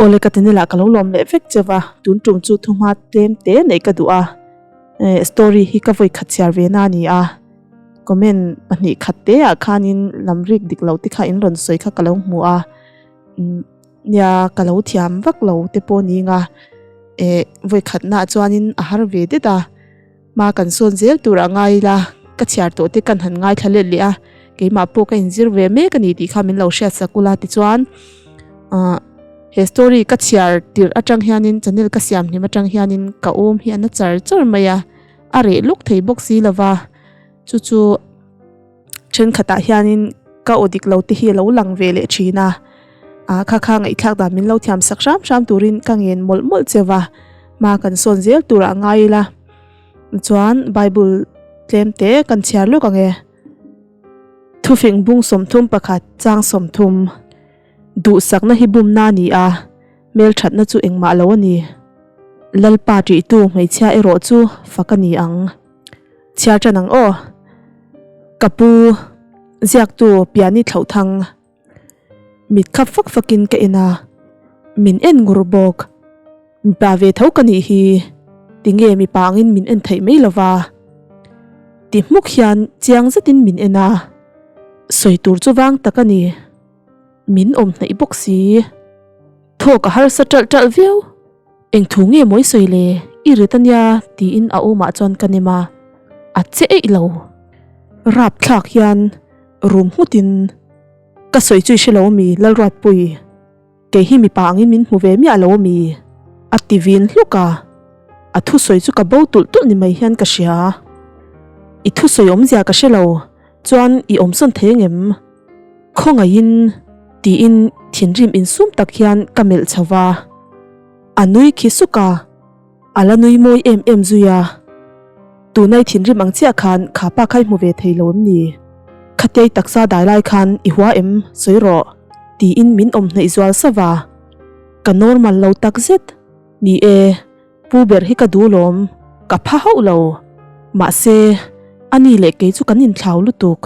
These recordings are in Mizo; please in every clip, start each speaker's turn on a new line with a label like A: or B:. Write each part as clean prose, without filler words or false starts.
A: Awle ka tinila ka lo lawm leh vek cheu va, tun tum chu thuhma tlem te neih ka duh a, story hi ka vawi khat chhiar ve na a ni a, comment pahnih khat te ah khanin lam rik dik lo te kha in rawn sawi kha ka lo hmu a, nia ka lo thiam vak lo te pawh ni nga, eh vawi khat na ah chuanin a har ve det a. Hma kan sawn zel tur a ngai ila, ka chhiar tawh te kan han ngaithla let leh a, keimah pawh ka inzir ve mek a ni tih kha min lo hriat sak ula tichuan ah he story ka chhiar tirh atang hianin channel ka siam hlim atang hianin ka awm hi a na char char mai a, a reh luk thei bawk si lova chu chu thenkhatah hianin ka aw dik lo te hi a lo lang ve leh thin a, ah kha kha ngaihthlak dan min lo thiam sak hram hram turin ka ngen mawlh mawlh che va, hma kan sawn zel tur ah ngai ila chuan bible tlem te kan chhiar lawk ang e. Thufing bung 31 chang 30 Duhsakna hi bumna a ni a, hmelthatna chu engmah lo a ni. Lalpa ṭihtu hmeichhia erawh chu fak a ni ang. Chhiar ṭan ang aw. Ka pu, ziaktu Piani Thlauhthang. Mit khap fak fakin ka en a, min en ngur bawk. Mipa ve tho ka nih hi, tinge mipa angin min en theih mai lova? Ti hmuk hian chiang zetin min en a, sawi tur chu vang tak a ni. Min awm hnaih bawk si. Thawk a harsa ṭalh ṭalh viau. Eng thu nge mawi sawi le, i rit a nia tiin a awmah chuan ka nem a, a che eih lo. Rapthlak hian rum nghutin ka sawi chu i hre lo ami Lalruatpui, kei hi mipa angin min hmu ve miah lo ami? a ti vin hluk a, a thusawi chu ka bo tulh tulh ni mai hian ka hria. I thusawi awmzia ka hre lo, chuan i awmsawn thei angem? Khawngaihin tiin thinrim insum tak hian ka melh chho va, a nui khi suk a, a la nui mawi em em zui a. Tunai thinrim ang chiah khan kha pa kha i hmu ve thei lo em ni? Khatei taksa dai lai khan i hua em sawi rawh tiin min awm hnaih zual sa va, ka normal lo tak zet. Ni e, pu ber hi ka duh lawm, ka pha hauh lo. Mahse, ani leh kei chu kan inthlau lutuk.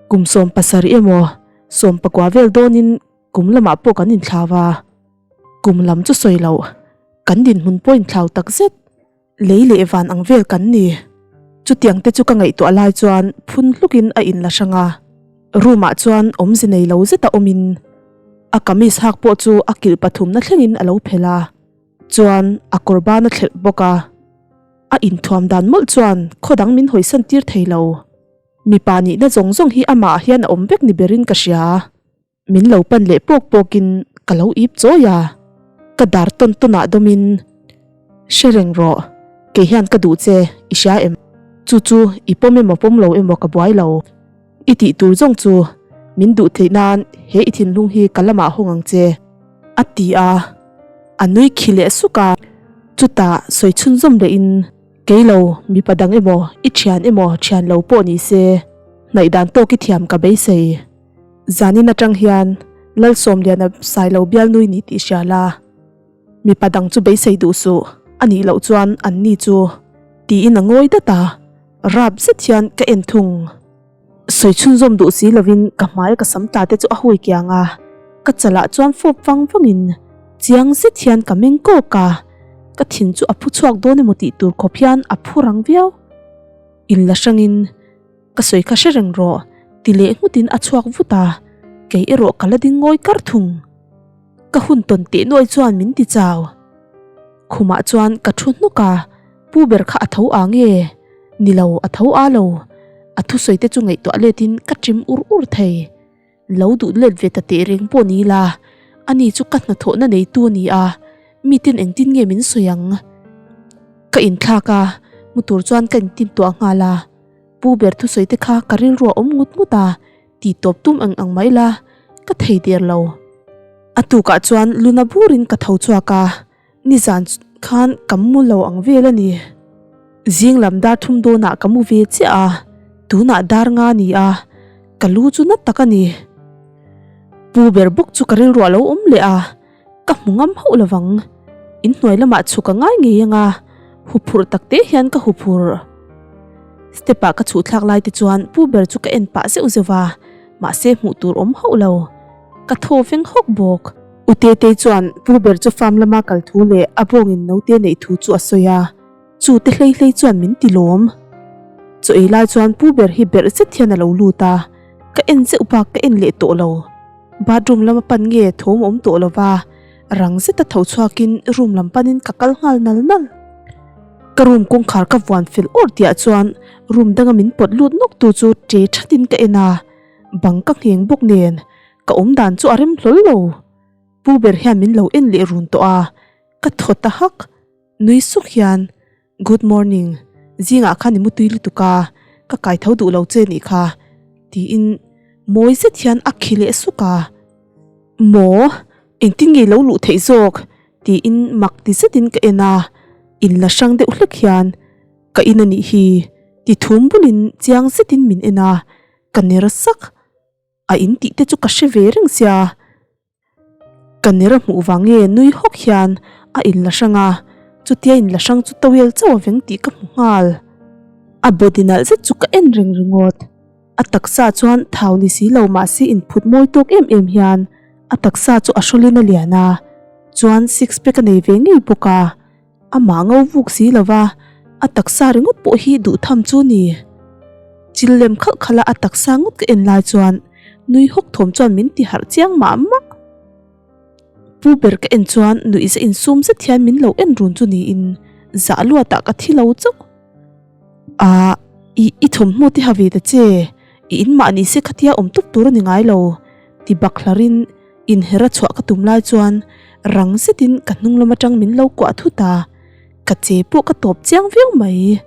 A: Kum 70 emaw, 19 vel dawnin kum lamah pawh kan inthlau a, kum lam chu sawi loh, kan dinhmun pawh inthlau tak zet, lei leh van ang vel kan ni. Chutiang te chu ka ngaihtuah lai chuan phun hlukin a inla hrang a, room ah chuan awmze nei lo zeta awmin a kamis hak pawh chu a kilh pathumna thlengin a lo phelh a, chuan a kawr ban a thlelh bawk a, a inthuam dan mawlh chuan khaw dang min hawisan tir thei lo. Mipa nihna zawng zawng hi amah ah hian a awm vek ni berin ka hria. Min lo pan leh pawk pawkin ka lo ip chawi a, ka dar tawn tawn ah dawmin, Hre reng rawh, kei hian ka duh che, i hria em? Chu chu i pawm emaw pawm lo emaw ka buai lo. I tih tur zawng chu min duh theih nan he i thinlung hi ka lamah hawng ang che, a ti a, a nui khi leh suk a, chutah sawi chhunzawm lehin, Kei lo, mipa dang emaw, i thian emaw thian lo pawh ni se, hnaih dan tawk i thiam ka beisei. Zanin atang hian Lalsawmliana Sailo bialnui ni tih hria la, mipa dang chu beisei duh suh, a nih loh chuan an ni chu tiin a ngawi dat a, rap zet hian ka en thung. Sawi chhunzawm duh si lovin ka hmai ka sam ta te chu a hui kiang a, ka chalah chuan fawp vang vangin chiang zet hian ka meng kawk a, ka thin chu a phu chhuak dawn emaw tih tur khawp hian a phu rang viau. In la hrangin ka sawi kha hre reng rawh ti leh nghutin a chhuak vut a, kei erawh ka la ding ngawi kar thung. Ka hun tawn teh nuai chuan min ti chau. Khumah chuan ka thu hnuk a, pu ber kha a tho a nge? Ni lo, a tho a lo. A thusawi te chu ngaihtuah letin ka chim ur ur thei. Lo duh let ve ta teh reng pawh ni la, ani chu ka hnathawhna neitu a ni a, miten engtin nge min sawi ang? Ka inthlak a, mu tur chuan ka intintuah nghal a, pu ber thusawi te kha ka rilru a awm ngut ngut a, Ti tawp tum ang ang mai la, ka thei der lo. A tukah chuan luna burin ka tho chhuak a, nizan khan ka mu lo ang vel a ni. Zing lam dar thum dawnah ka mu ve chiah a, tunah dar nga ni a, ka lu chu na tak a ni. Pu ber bawk chu ka rilruah lo awm leh a, ka hmu ngam hauh lovang. Inhnuai lamah chhuk a ngai ngei ang a, huphurh tak te hian ka huphurh. Step ah ka chhuh thlak lai te chuan pu ber chu ka en pah zeuh zeuh va, mahse hmuh tur awm hauh lo. Ka thaw veng hawk bawk. U Tetei chuan pu ber chu farm lama kal thu leh a bawngin naute neih thu chu a sawi a, chu te hlei hlei chuan min ti lawm. Chaw ei lai chuan pu ber hi berh zet hian a lo lut a, ka en zeuh bak ka en leh tawh lo. Bathroom lama pan nge thawm awm tawh lo va, rang zeta tho chhuakin room lam panin ka kal nghal nal nal. Ka room kawngkhar ka vuan fel awr tihah chuan room danga min pawt lut nawk tu chu ṭe ṭhatin ka en a, bang ka ngheng bawk nen ka awm dan chu a rem hlawl lo. Pu ber hian min lo en leh run tawh a, ka thaw ta hak. Nui suk hian, Good morning, zingah khan i mutui lutuk a, ka kai tho duh lo che nih kha, tiin mawi zet hian a khi leh suk a. Maw? Engtin nge lo luh theih zawk? tiin mak ti zetin ka en a, in la hrang deuh hlek hian ka in a nih hi ti thum bulin chiang zetin min en a, ka ner sak. A in tih te chu ka hre ve reng sia. Ka ner a hmuh vang nge nui hawk hian a in la hrang a, chutia in la hrang chu towel chauh a veng tih ka hmu nghal. A body nalh zet chu ka en reng ringawt. A taksa chuan thau ni si lo mahse inphut mawi tawk em em hian a taksa chu a hrawlin a lian a, chuan six pack a nei ve ngei bawk a, amah ngo vuk si lo va, a taksa ringawt pawh hi duh tham chu ni. Chil lem khalh khalh a a taksa ngawt ka en lai chuan nui hawk thawm chuan min ti harh chiang mah mah. Pu ber ka en chuan nuih za insum zet hian min lo en run chu niin zah luatah ka thi lo chauh. Ahh, i i thawmhnaw te ha ve ta che, i in mah ni se khatia awm tawp tur a ni ngai lo, ti bak hlarin inher a chhuah ka tum lai chuan rang zetin ka hnung lam atang min lo kuah thut a, ka che pawh ka tawp chiang viau mai.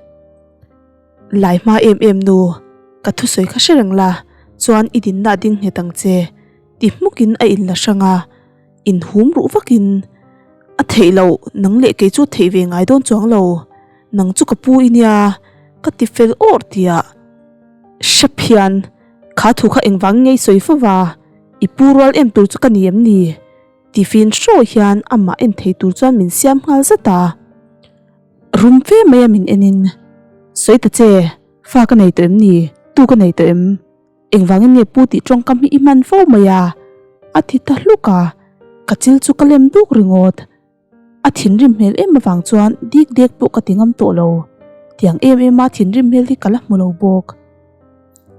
A: Lai hma em em nu, ka thusawi kha hre reng la, chuan i dinna a ding nghet ang che, ti hmukin a inla hrang a. Inhum ruh vakin, A theih loh, nang leh kei chu theih ve ngai dawn chuang lo, nang chu ka pu i nia, ka ti fel awr tia. Hrep hian, kha thu kha engvang ngei sawi fo va, i pu rual em tur chu ka ni em ni? Ti fin hrawi hian amah en thei tur chuan min siam nghal zat a. Rum fe mai a min enin, Sawi ta che, fa ka nei tawh em ni? Tu ka nei tawh em? Engvangin nge pu tih tawngkam hi i hman fo mai a? A ti ta hluk a, ka chil chu ka lem duk ringawt. A thinrim hmel em avang chuan dik dek pawh ka ti ngam tawh lo. Tiang em em a thinrim hmel hi ka la hmu lo bawk.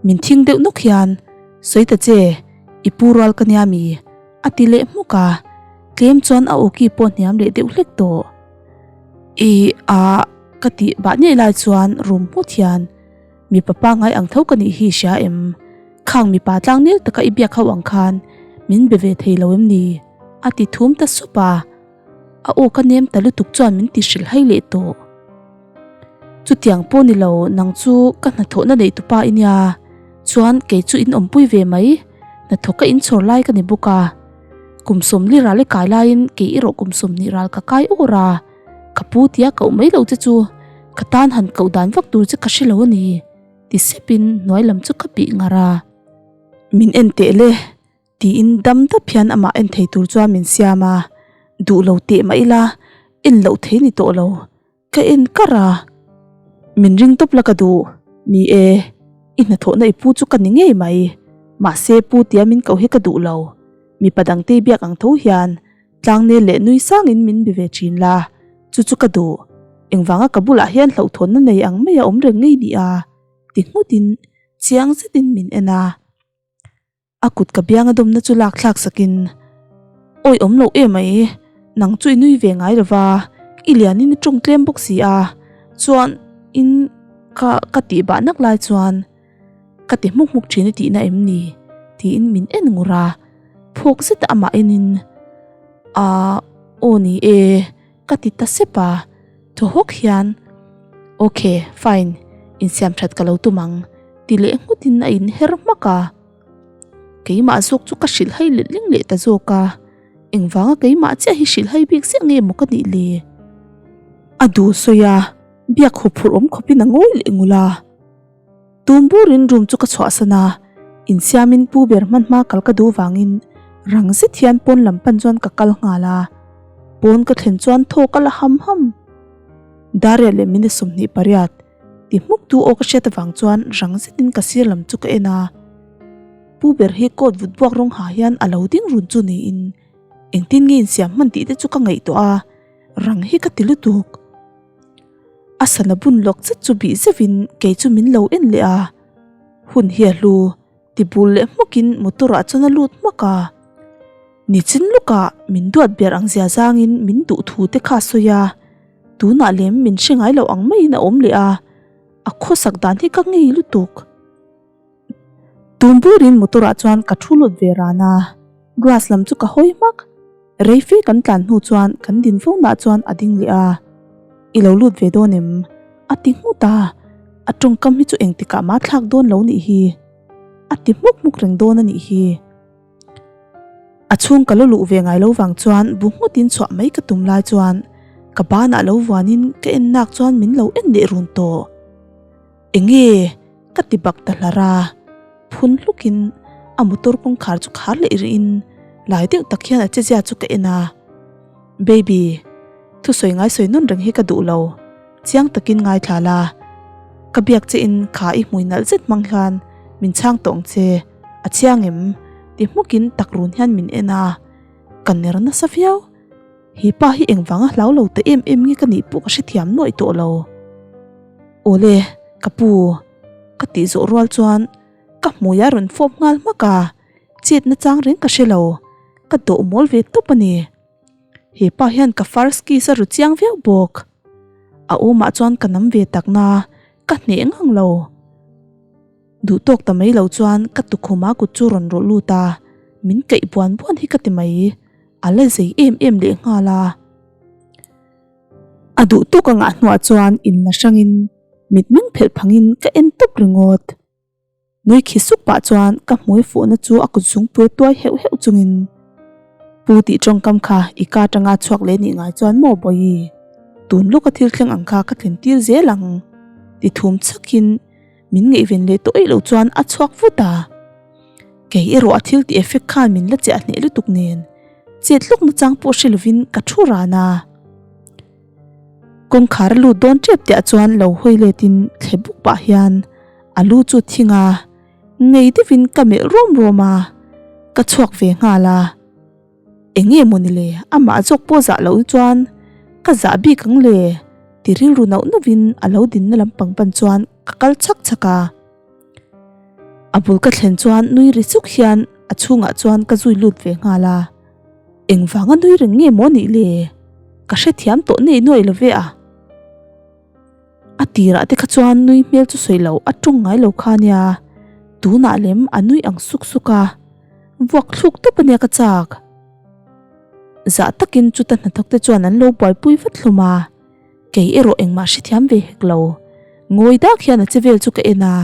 A: Min thing deuh nawk hian, Sawi ta che, i pu rual ka nia mi? A ti leh hmuk a, tlem chuan a awki pawh hniam leh deuh hlek tawh. I a ka tih bah ngei lai chuan rum hmut hian, Mipa pangngai ang tho ka nih hi hria em? Khang mipa tlangnel taka i biak ho ang khan min be ve thei lo em ni? A ti thum ta sup a, a aw ka nem ta lutuk chuan min ti hrilh hai leh tawh. Chutiang pawh ni lo, nang chu ka hnathawhna neih tupa i nia, chuan kei chu in awmpui ve mai, hnathawk ka inchhawr lai ka ni bawk a. Kum sawmli ral i kai laiin kei erawh kum 20 ral ka kai awr a. Ka pu tia koh mai lo che chu ka tan han koh dan vak tur che ka hre lo a ni, ti sepin hnuai lam chu ka bih ngar a. Min en teh le, tiin dam dap hian amah en thei tur chuan min siam a, duh lo teh mah ila en loh thei ni tawh lo, ka en kar a. Min ring tawp la ka duh, ni e, i hnathawhna i pu chu ka ni ngei mai, mahse pu tia min koh hi ka duh lo, mipa dangte biak ang tho hian Tlangnel leh nui sangin min be ve thin la, chu chu ka duh. Engvanga ka bulah hian hlauhthawnna nei ang mai a awm reng ngei ni a? ti nghutin chiang zetin min en a. A kut ka bianga dawmna chu lak thlak sakin, Awi awm loh em mai, nang chu i nui ve ngai lo va, i lianin i tawng tlem bawk si a, chuan in ka ka tih bah nak lai chuan, Ka ti hmuk hmuk thin i tihna em ni? tiin min en ngur a, phawk zet a amah enin, Aaa, aw ni e, ka ti ta sep a, thaw hawk hian, Ok, fine, insiam that ka lo tum ang, ti leh nghutin a inher hmak a. Keimah zawk chu ka hrilh hai let ling leh ta zawk a, engvanga keimah chiah hi hrilh hai bik ziah nge maw ka nih le? A duh sawi a, biak huphurh awm khawpin a ngawi leh ngul a. Tum burin room chu ka chhuahsan a, insiamin pu ber hman hma kal ka duh vangin rang zet hian pawn lam pan chuan ka kal nghal a, pawn ka thlen chuan thaw ka la ham ham. Daria leh minute 28 ti hmuk tu aw ka hriat avang chuan rang zetin ka sir lam chu ka en a, pu ber hi coat vut buak rawng ha hian a lo ding run chu niin. Engtin nge insiam hman tih te chu ka ngaihtuah a, rang hi ka ti lutuk. A sana bun lawk zet chu bih zeuhin kei chu min lo en leh a, hun hi a hlu ti bul leh hmawkin motor ah chuan a lut hmak a. Nichin lukah min duat ber ang zia zangin min duh thu te kha a sawi a, tunah lem min hre ngai lo ang maiin a awm leh a, a khawsak dan hi ka ngei lutuk. Tum burin motor ah chuan ka thu lut ve ran a, glass lam chu ka hawi hmak. Rei fe kan tlan hnu chuan kan din fo nah chuan a ding leh a, I lo lut ve dawn em? a ti nghut a, a tawngkam hi chu engtikah mah thlak dawn lo nih hi, a ti hmuk hmuk reng dawn a nih hi. A chhung ka lo luh ve ngai lo vang chuan bu nghutin chhuah mai ka tum lai chuan ka banah lo vuanin ka en nak chuan min lo en leh run tawh. Enge? Ka ti bak ta hlar a, phun hlukin a motor kawngkhar chu khar leh rihin lai deuh tak hian a che zia chu ka en a, Baby, thusawi ngai sawi nawn reng hi ka duh lo, chiang takin ngaithla la, ka biak che in kha i hmui nalh zet hmang hian min chhang tawh ang che, a chiang em? Ti hmukin tak run hian min en a, ka ner nasa viau. He pa hi engvanga hlau lo ta em em nge ka nih pawh ka hrethiam nuaih tawh lo. Awle, ka pu, ka tih zawh rual chuan ka hmui a rawn fawp nghal hmak a, chet na chang reng ka hre lo, ka dawh mawl ve tawp a ni. He pa hian ka first kiss a ru chiang viau bawk. A awmah chuan ka nam ve tak na, ka hneh ngang lo. Duh tawk ta mai lo chuan ka tukhuma kut chu rawn rawh lut a, min kaih buan buan hi ka ti mai. A la zei em em leh nghal a. A duh tawk a ngah hnuah chuan inla hrangin mitmeng phelh phangin ka en tawp ringawt. Nui khi suk pah chuan ka hmui fuhna chu a kut zungpui tuai heuh heuh chungin Pu tih tawngkam kha i ka atanga chhuak leh nih ngai chuan maw Bawihi, tun lawka thil thleng ang kha ka thlen tir zel ang ti thum chhakin Min ngaihven leh tawh eih loh chuan a chhuak vut a. Kei erawh a thil tih effect khan min la chiah hneh lutuk nen chet hlawk na chang pawh hre lovin ka thu ran a. Kawngkhar a lut dawn tep tih ah chuan lo hawi let in thle buk pah hian a lu chu thing a, ngei deuh in ka melh rawm rawm a, ka chhuak ve nghal a. Eng nge maw ni le, amah zawk pawh zah loh chuan ka zah bik ang le ti rilru nauh nauhin a lo dinna lampang pan chuan ka kal chhak chhak a. A bul ka thlen chuan nui ri suk hian a chhungah chuan ka zui lut ve nghal a. Engvanga nui reng nge maw nih le, ka hrethiam tawh nei nuai lo ve a. A tirah te kha chuan nui hmel chu sawi lo a tawng ngai lo kha nia, tunah lem a nui ang suk suk a, vuak thluk tawp a nia ka chak. Zah takin chuta hnathawk te chuan an lo buaipui vat hlawm a, kei erawh engmah hrethiam ve hek lo, ngawi dak hian a che vel chu ka en a.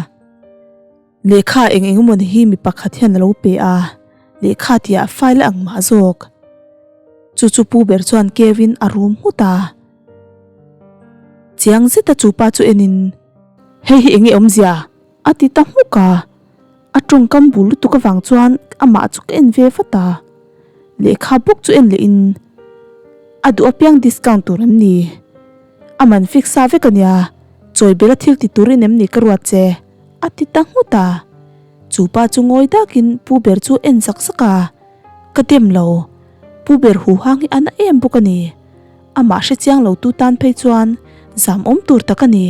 A: Lehkha eng eng emaw ni hi mi pakhat hian a lo pe a, lehkha tihah file a ang mah zawk. Chu chu pu ber chuan keu in a rum nghut a. Chiang zeta chu pa chu en in, Hei hi enge awmzia? a ti ta hmuk a. A tawngkam bul lutuk avang chuan amah chu ka en ve vat a. Lehkha bawk chu en leh in, A duh apiang discount tur em ni? A man fix sa vek a nia, chawi bela thil ti turin em ni ka ruat che? A ti ta nghut a. Chu pa chu ngawi dakin pu ber chu en zak zak a, Ka dem lo, pu ber huhang hi a na em bawk a ni. Amah hre chiang lo tu tan phei chuan zam awm tur tak a ni.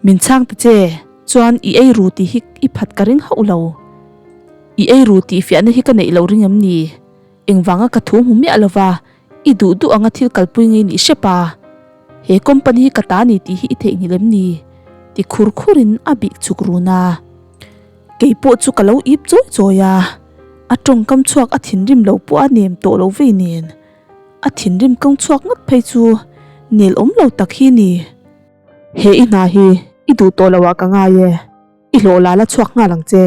A: Min chhang ta che, chuan i ei ru tih hi i phat ka ring hauh lo. I ei ru tih fiahna hi ka neih loh ring em ni? Engvanga ka thu hmu miah lova i duh duh anga thil kalpui ngei nih hrep a. He company hi ka ta ni tih hi i theihnghilh em ni? Ti khur khurin a bih chuk run a. Kei pawh chu ka lo ip chawi chawi a, a tawngkam chhuak a thinrim lo pawh a nem tawh lo vei nen, a thinrim kawng chhuak ngawt phei chu nel awm lo tak hi ni. He i hna hi i duh tawh lo ah ka ngai e, i hlawh la la chhuak nghal ang che.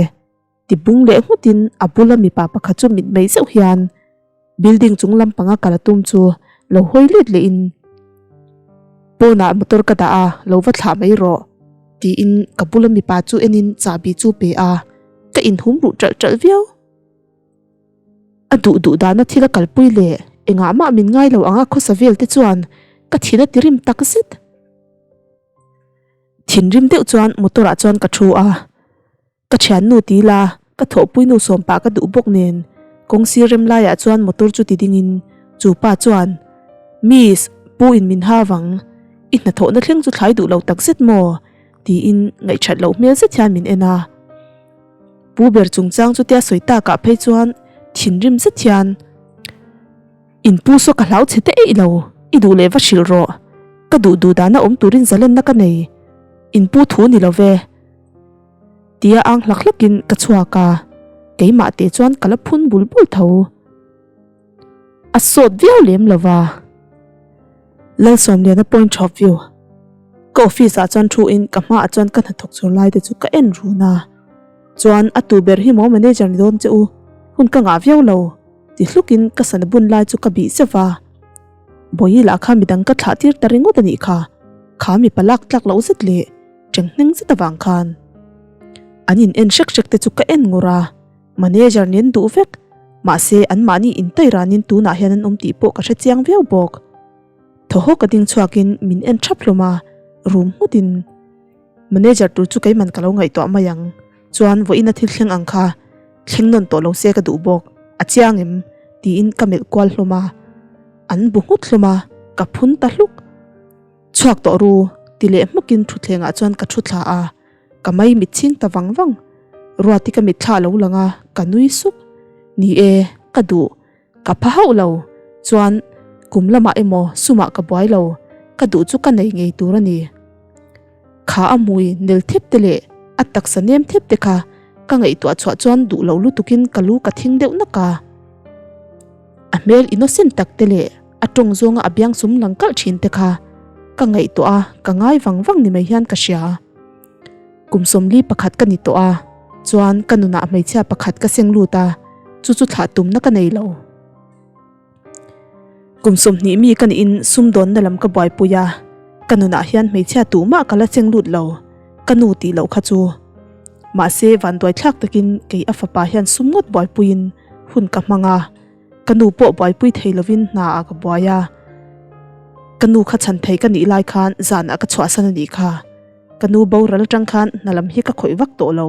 A: Ti bung leh nghutin a bula mipa pakhat chu mitmei zeuh hian building chung lampanga kal a tum chu lo hawi let lehin pawnah motor ka dah a, lo va thlah mai rawh tiin ka bula mipa chu enin chahbi chu pe a, ka inhum ruh ṭalh ṭalh viau. A duh duh dana thil a kalpui leh engah mah min ngai lo anga khawsa vel te chuan ka thin a ti rim tak zet. Thinrim deuh chuan motor ah chuan ka thu a. Ka thiannu ti la, ka thawhpui nu sawm pah ka duh bawk nen. Kawng sir rem laiah chuan motor chu ti dingin chu pa chuan, Miss, pu in min ha vang, i hnathawhna thleng chu thlai duh lo tak zet maw? tiin ngaihṭhat loh hmel zet hian min en a. Pu ber chungchang chutia sawi takah phei chuan thinrim zet hian, In pu saw ka hlau chhe te eih lo, i duh leh va hrilh rawh. Ka duh duh dana awm turin zalenna ka nei. In pu thu ni lo ve. Tia ang hlak hlakin ka chhuak a, keimah teh chuan ka la phun bul bul tho. A sawt viau lem lo va. Lalsawmliana point of view. Ka office ah chuan thu in ka hmaah chuan ka hnathawk chhur lai te chu ka en run a. Chuan a tu ber hi maw manager ni dawn che u, hun ka ngah viau lo. Ti hlukin ka sana bun lai chu ka bih zeuh a. Bawihi lah kha midang ka thlah tir ta ringawt a nih kha. Kha mipa lak tlak loh zet leh tenghneng zet avang khan an in en hrek hrek te chu ka en ngur a, manager nen duh vek mahse an mahni in tai ranin tunah hian an awm tih pawh ka hre chiang viau bawk. Thaw hawk a ding chhuakin min en thap hlawm a, rum nghutin manager tur chu keiman ka lo ngaihtuah mai ang chuan vawiin a thil thleng ang kha thleng nawn tawh lo se ka duh bawk a chiang em tiin ka melh kual hlawm a, an bu nghut hlawm a, ka phun ta hluk. Chhuak tawh ru, ti leh hmukin thutthlengah chuan ka thu thla a, ka mai mit chhing ta vang vang. Ruati ka mitthla a lo lang a, ka nui sup. Ni e, ka duh. Ka pha hauh lo. Chuan, kum lamah emaw sumah ka buai lo, ka duh chu ka nei ngei tur a ni. Kha a hmui nel thep te leh a taksa nem thep te kha ka ngaihtuah chhuah chuan duh lo lutukin ka lu ka thing deuh nak a. A hmel innocent tak te leh a tawng zawnga a biang sum lang kalh thin te kha ka ngaihtuah a, ka ngai vang vang ni mai hian ka hria. Kum 41 ka ni tawh a, chuan ka nunah hmeichhia pakhat ka seng lut a, chu chu thlah tumna ka nei lo. Kum 20 mi ka niin sumdawnna lam ka buaipui a, ka nunah hian hmeichhia tuhmah ka la seng lut lo, ka nu tih loh kha chu. Mahse vanduai thlak takin kei a fapa hian sum ngawt buaipuiin hun ka hmang a. Ka nu pawh buaipui thei lovin hna ah ka buai a, ka nu kha chhan thei ka nih lai khan zanah ka chhuahsan a nih kha. Ka nu boral atang khan hna lam hi ka khawih vak tawh lo.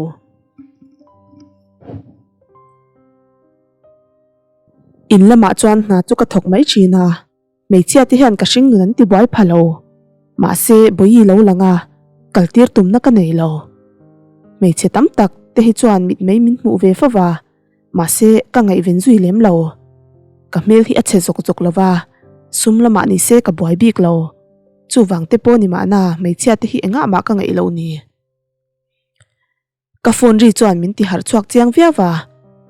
A: In lamah chuan hna chu ka thawk mai thin a. Hmeichhia te hian ka hring nun an ti buai pha lo. Mahse, Bawihi lo lang a, kal tir tumna ka nei lo. Hmeichhe tam tak te hi chuan mitmei min hmuh ve fo va, mahse ka ngaihven zui lem lo. Ka hmel hi a chhe zawk zawk lo va, sum lamah ni se ka buai bik lo. Chuvang te pawh ni mahna hmeichhia te hi engah mah ka ngaih loh ni. Ka phone ri chuan min ti harh chhuak chiang viau a,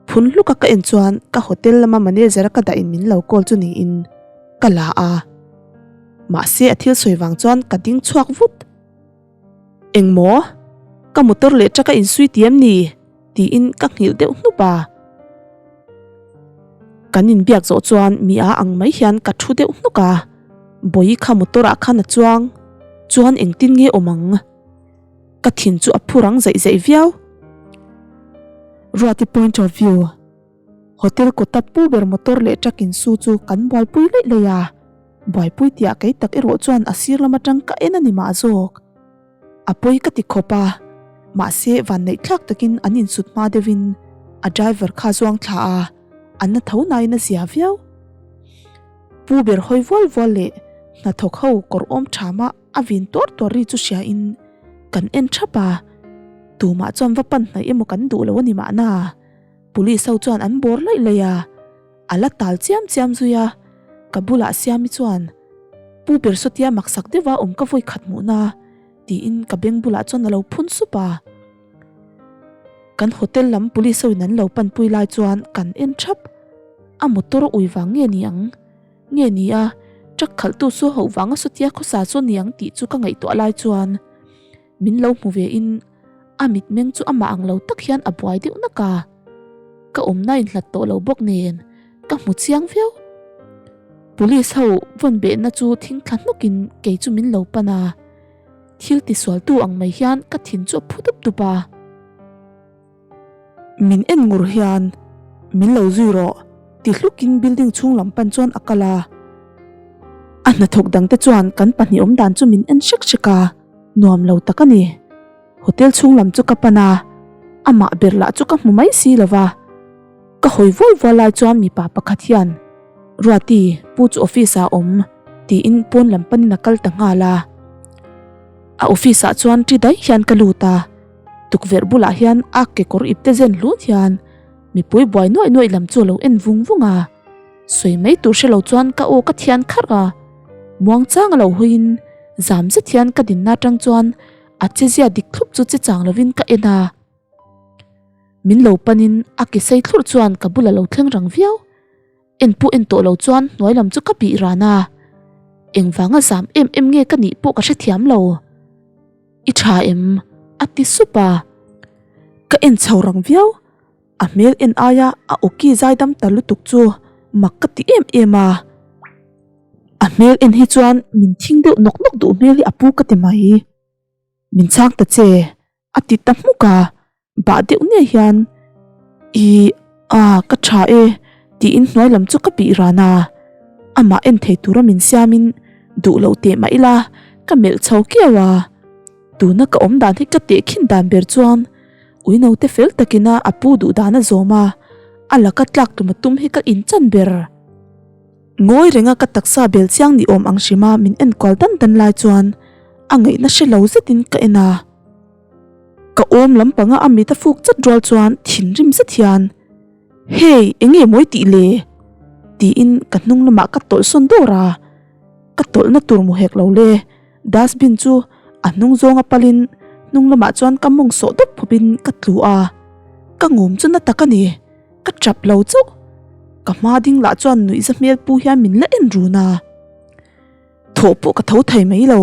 A: phun hluk a ka en chuan ka hotel lama manager a ka dah in min lo call chu niin ka la a, mahse a thil sawi vang chuan ka ding chhuak vut. Engmaw? Ka motor leh truck a insui ti em ni? tiin ka nghilh deuh hnup a. Kan inbiak zawh chuan mi a ang mai hian ka thu deuh hnuk a, Bawihi kha motor ah khan a chuang chuan engtin nge awm ang? Ka thin chu a phu rang zaih zaih viau. Ruati point of view. Hotel kawta pu ber motor leh truck in su chu kan buaipui laih laih a. Buaipui tihah kei tak erawh chuan a sir lam atang ka en a ni mah zawk. A pawi ka ti khawp a, mahse vanneih thlak takin an insut hma deuhin a driver kha zuang thla a, an na tho nain a zia viau. Pu ber hawi vual vual leh hnathawk ho kawr awm tha mah. A vin tuar tuar ri chu hria in kan en thap a, tumah chuan va pan hnaih emaw kan duh lo a ni mahna. Police ho chuan an bawr laih laih a, a la tal chiam chiam zui a, ka bulah Siami chuan Pu ber sawtia maksak deuha awm ka vawi khat hmuhna tiin ka beng bulah chuan a lo phun sup a. Kan hotel lam police ho in an lo panpui lai chuan kan en thap, a motor ui vang nge ni ang? Nge ni a, truck khalhtu chu hoh vanga sawtia khawsa chu niang tih chu ka ngaihtuah lai chuan min lo hmu ve in a mitmeng chu amah ang lo tak hian a buai deuh nak a, ka awmna inhlat tawh lo bawk nen ka hmu chiang viau. Police ho vawn behna chu thing thla hnawk in kei chu min lo pan a, thil tisualtu ang mai hian ka thin chu a phu dup dup a. Min en ngur hian, Min lo zui rawh, ti hlukin building chhung lam pan chuan a kal a. A hnathawk dangte chuan kan pahnih awm dan chu min en hrek hrek a, nuam lo tak a ni. Hotel chhung lam chu ka pan a, amah ber lah chu ka hmu mai si lo va. Ka hawi vual vual lai chuan mipa pakhat hian, Ruati, pu chu office ah a awm, tiin pawn lam panin a kal ta nghal a. A office ah chuan ṭi daih hian ka lut a, tukverh bulah hian a kekawr ipte zen hlut hian mipui buai nuaih nuaih lam chu a lo en vung vung a. Sawi mai tur hre lo chuan ka aw ka thian kharh a, muangchang a lo hawiin zam zet hian ka dinna atang chuan a chezia dik thlup chu che chang lovin ka en a. Min lo panin a ke sei thlurh chuan ka bula lo thleng rang viau. En pawh en tawh lo chuan hnuai lam chu ka bih ran a, engvanga zam em em nge ka nih pawh ka hrethiam lo. I tha em? a ti sup a, ka en chho rang viau. A hmel en aia a awki zaidam ta lutuk chu mak ka ti em em a. A hmel en hi chuan min thing deuh nawk nawk duh hmel hi a pu ka ti mai. Min chhang ta che a ti ta hmuk a, bah deuh nge hian I a ka tha e tiin hnuai lam chu ka bih ran a. Amah en thei tura min siamin duh loh teh mah ila ka melh chho kiau a. Tuna ka awm dan hi ka tehkhin dan ber chuan Ui naute fel takina a pu duh dan a zawm a, a laka tlak tum a tum hi ka inchan ber. Ngawi renga ka taksa bel chiang ni awm ang hrima min enkual dan dan lai chuan a ngaihna hre lo zetin ka en a. Ka awm lampanga a mit a fuk chat rual chuan thinrim zet hian, Hey, enge mawi tih le? tiin ka hnung lamah ka tawlh sawn dawr a, ka tawlhna tur mu hek lo le. Dustbin chu a hnung zawnga palin hnung lamah chuan ka mawng sawh dawp phawpin ka tlu a, ka ngum chu na tak a ni, ka tap lo chauh. Ka hma ding lah chuan nuihza hmel pu hian min la en run a, thawh pawh ka tho thei mai lo,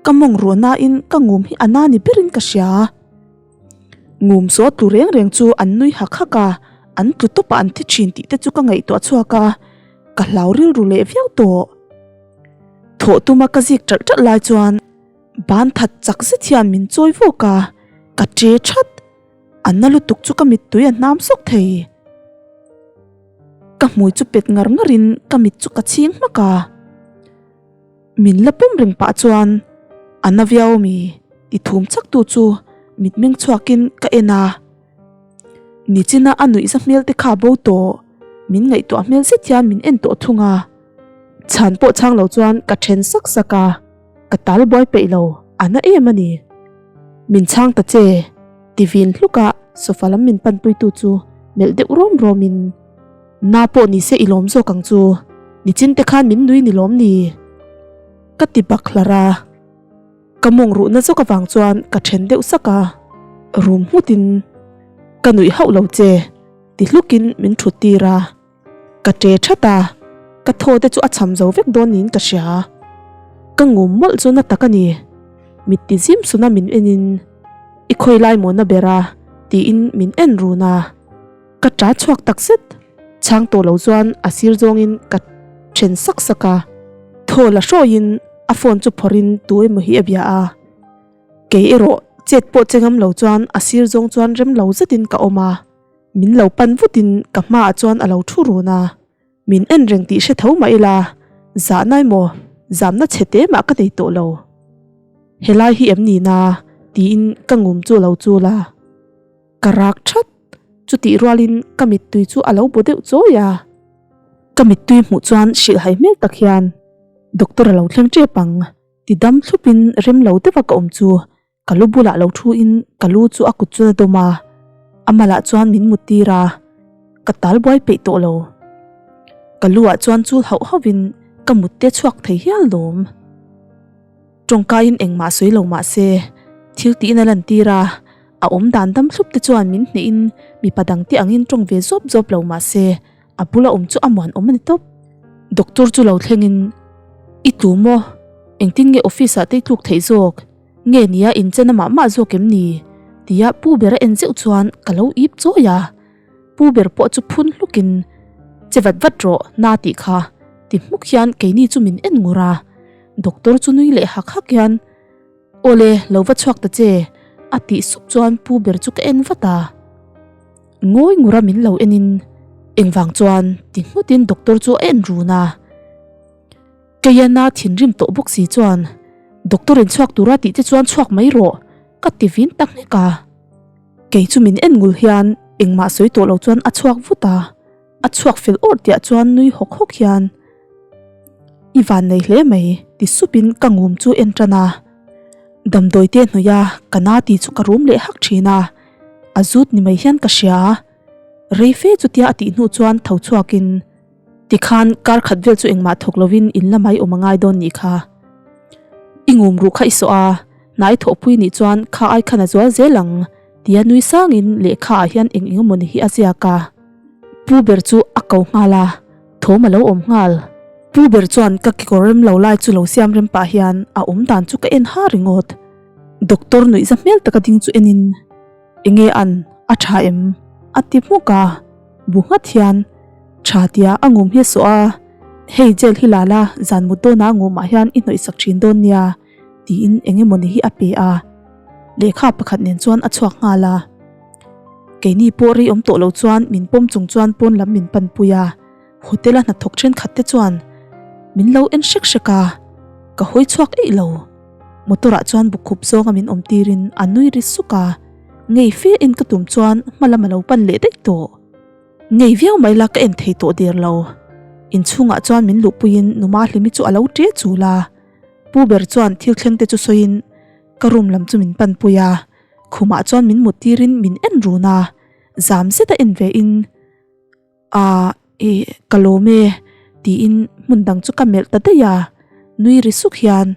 A: ka mawng ruah nain ka ngum hi a na ni berin ka hria. Ngum saw tlu reng reng chu an nui hak hak a, an tlu tawp a an thi thin tih te chu ka ngaihtuah chhuak a, ka hlau rilru leh viau tawh. Thawh tuma ka zik ṭalh ṭalh lai chuan ban that chak zet hian min chawi vawk a, ka ṭe ṭhat. A na lutuk chu ka mittui a hnam sawk thei. Ka hmui chu pet ngar ngarin ka mit chu ka chhing hmak a. Min la pawm reng pah chuan a na viau ami ti thum chak tu chu mitmeng chhuakin ka en a. Nichina a nuihza hmel te kha bo tawh, min ngaihtuah hmel zet hian min en tawh thung a. Chhan pawh chhang lo chuan ka then sak sak a, ka tal buai peih lo, a na em a ni. Min chhang ta che, ti vin hluk a sofa lam min panpui tu chu melh deuh rawm rawm in, Na pawh ni se i lawm zawk ang chu, nichin te khan min nui ni lawm ni? Ka ti bak hlar a. Ka mawng ruhna zawk avang chuan ka then deuh sak a, rum nghut in ka nuih hauh lo che, ti hluk in min thut tir a. Ka ṭe ṭhat a, ka thaw te chu a cham zo vek dawn niin ka hria. Ka ngum mawlh chu na tak a ni. Mit ti zim suna min en in, I khawi lai maw na ber a? tiin min en run a. Ka ṭa chhuak tak zet. Chhang tawh lo chuan a sir zawngin ka ṭhen sak sak a. Thaw la hrawiin a phone chu phawrhin tu emaw hi a bia a. Kei erawh chet pawh che ngam lo chuan a sir zawng chuan rem lo zetin ka awm a. Min lo pan vutin ka hmaah chuan a lo thu run a, min en reng tih hre tho mah ila, zahna emaw zamna chhe te mah ka nei tawh lo. Helai hi em ni na? tiin ka ngum chu a lo chul a, ka rak that. Chutih rualin ka mittui chu a lo bu deuh chawi a, ka mittui hmuh chuan hrilhhai hmel tak hian doctor a lo thleng tep ang ti dam thlupin rem lo deuha ka awm chu Ka lu bulah lo thu in ka lu chu a kut chuan a dawm a, a malah chuan min mut tir a, ka tal buai peih tawh lo. Ka lu ah chuan chul hauh hauh in ka mut te chhuak thei hial lawm. Tawngkai in engmah sawi lo mah se, thil tiin a lan tir a, a awm dan dam thlup te chuan min hneh in mipa dang te ang in tawng ve zawp zawp lo mah se, a bula awm chu a muan awm a ni tawp. Doctor chu lo thleng in, I tlu maw? Engtin nge office ah te i tluk theih zawk? Nge nia inchen a mah mah zawk em ni? Tia pu ber a en zeuh chuan ka lo ip chawi a. Pu ber pawh chu phun hlukin, Che vat vat rawh, na tih kha, ti hmuk hian keini chu min en ngur a. Doctor chu nui leh hak hak hian, Awle, lo va chhuak ta che, a tih sup chuan pu ber chu ka en vat a. Ngawi ngura min lo enin, Engvang chuan? ti nghutin doctor chu a en run a. Keiana thinrim tawh bawk si chuan, Doctor in chhuak tura tih te chuan chhuak mai rawh, ka ti vin ta nghek a. Kei chu min en ngul hian Engmah sawi tawh lo chuan a chhuak vut a, a chhuak fel awrh tihah chuan nui hawk hawk hian, I van nei hle mai, ti supin ka ngum chu en tan a. Damdawi te hnawih a, ka na tih chu ka rum leh hak thin a, a zut ni mai hian ka hria. Rei fe chutia a tih hnu chuan tho chhuakin, Tikhan kar khat vel chu engmah thawk lovin in la mai awm a ngai dawn nih kha. I ngum ruh kha i sawh a, hnai thawhpui nih chuan kha ai khan a zual zel ang, tia nui sangin lehkha ah hian eng eng emawni hi a ziak a. Pu ber chu a ko nghal a, thawm a lo awm nghal. Pu ber chuan ka kekawr rem lo lai chu lo siam rem pah hian a awm dan chu ka en ha ringawt. Doctor nuihza hmel taka ding chu enin. Enge an, a tha em? A ti hmuk a, bu nghat hian tha tia a ngum hi a sawh a, Hei jail hi la la, zan mut dawnah ngumah hian i hnawih sak thin dawn nia, tiin eng emawni hi a pe a, lehkha pakhat nen chuan a chhuak nghal a. Keini pawh rei awm tawh lo chuan min pawm chung chuan pawn lam min panpui a, hotel a hnathawk thenkhat te chuan min lo en hrek hrek a, ka hawi chhuak eih lo. Motor ah chuan bukhup zawnga min awm tirin a nui ri suk a, ngei fe in ka tum chuan hma lam a lo pan leh daih tawh. Ngei viau mai la ka en thei tawh der lo. Inchhungah chuan min luhpuiin Numa Hlimi chu a lo ṭe chul a, Pu ber chuan thil thleng te chu sawiin ka room lam chu min panpui a, khumah chuan min mut tirin min en run a, zam zet a en ve in. Aah ih ka lawm e tiin hmun dang chu ka melh ta daih a, nui ri suk hian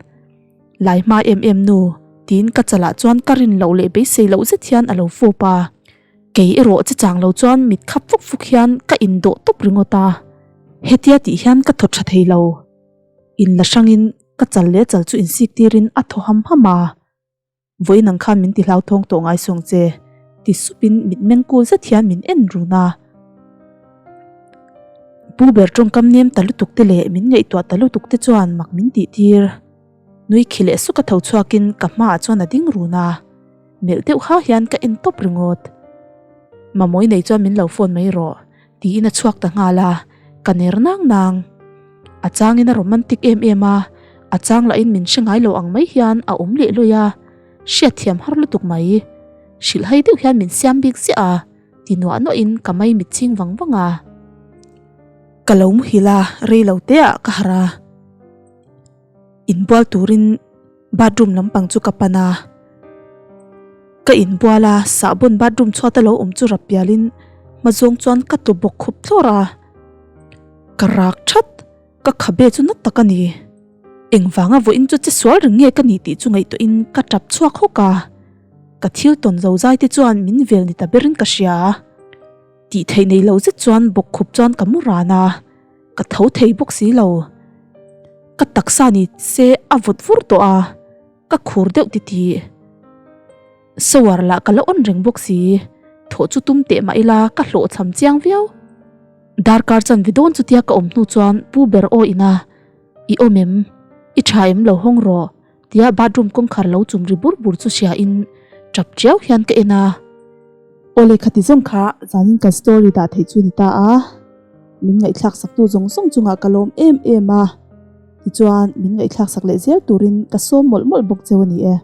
A: Lai hma em em nu tiin ka chalah chuan ka rin loh leh beisei loh zet hian a lo fawp a, kei erawh che chang lo chuan mit khap fuk fuk hian ka indawh tawp ringawt a, hetia tih hian ka thaw tha thei lo. Inla hrangin ka chal leh chal chu insik tirin a thaw ham ham a. Vawiin ang khan min ti hlauthawng tawh ngai sawng che, ti supin mitmeng kul zet hian min en run a. Pu ber tawngkam nem ta lutuk te leh min ngaihtuah ta lutuk te chuan mak min tih tir. Nui khi leh suka tho chhuakin ka hmaah chuan a ding run a, melh deuh ha hian ka en tawp ringawt. Mamawi nei chuan min lo phone mai rawh, tiin a chhuak ta nghal a, ka ner nang nang. A changin a romantic em em a, a chang lahin min hre ngai lo ang mai hian a awm leh lawi a, hriatthiam har lutuk mai. Hrilhhai deuh hian min siam bik ziah a, ti nuah nuahin ka mai mit chhing vang vang a. Ka lo muhil a, rei lo te ah ka harh a. Inbual turin bathroom lampang chu ka pan a, ka inbual a, sahbawn bathroom chhuata lo awm chu rap pialin hma zawng chuan ka tlu bawk khup thlawr a, ka rak that, ka khabe chu na tak a ni. Engvanga vawiin chu che sual reng nge ka ni tih chu ngaihtuahin ka tap chhuak hawk a, ka thil tawn zo zai te chuan min vel ni ta berin ka hria. Tih theih nei lo zet chuan bawk khup chuan ka mu ran a. Ka tho thei bawk si lo. Ka taksa ni se a vawt vur tawh a, ka khur deuh titi. Shower lah ka la on reng bawk si, thawh chu tum teh mah ila ka hlawhchham chiang viau. Darkar chanve dawn chutia ka awm hnu chuan Pu ber aw ina, I awm em? I tha em lo hawng rawh? Tia bathroom kawngkhar lo chum ri bur bur chu hria in tap tiau hian ka en a. Awle khati zawng kha zanin kan story dah theih chu ni ta a, min ngaihthlak sak tu zawng zawng chungah ka lawm em em a, tichuan min ngaihthlak sak leh zel turin ka sawm mawlh mawlh bawk cheu a ni e.